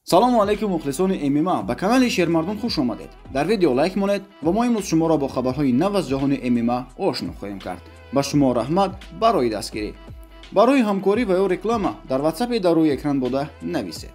Салому алайкум, мухлисони ММА, ба канали Шермардон хуш омадед. Дар видео лайк монед ва мо имрӯз шуморо бо хабарҳои нав аз ҷаҳони ММА ошно хоҳем кард. Ба шумо раҳмат барои дастгирӣ. Барои ҳамкорӣ ва ё реклама дар ватсапе дар рӯи экран буда нависед.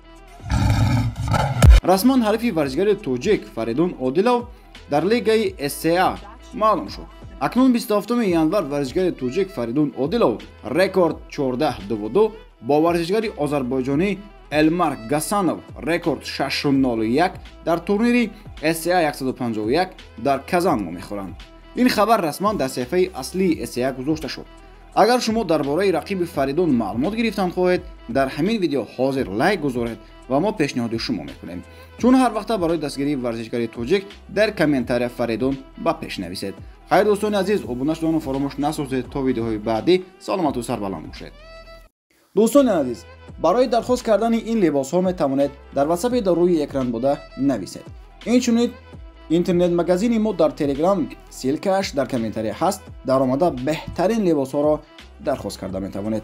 Расман ҳарифи варзишгари тоҷик Фаридун Одилов дар лигаи СА маълум шуд. Акнун 27 январ варзишгари тоҷик Фаридун Одилов рекорд 14-2 бо варзишгари озарбойҷонӣ Элмар Гасанов рекорд 6-01 дар турнири СА 151 дар Казан вомехӯранд. Ин хабар расман дар саҳифаи аслии СА гузошта шуд. Агар шумо дар бораи рақиби Фаридун маълумот гирифтан хоҳед, дар ҳамин видео ҳозир лайк гузоред ва мо пешниҳоди шумо мекунем. Чун ҳар вақта барои дастгирии варзишгари тоҷик дар комментария Фаридун ба пеш нависед. Хайр, дӯстони азиз, обуна шуданро фаромӯш насозед то видеоҳои баъдӣ. Саломату сарбаланд бошед. Дӯстони азиз, барои дархост кардани ин либосҳо метавонед дар ватсапе дар рӯи экран буда нависед. Инчунин интернет-магазини мо дар Телеграм, ссылка аш дар комментария ҳаст, даромада беҳтарин либосҳоро дархост карда метавонед.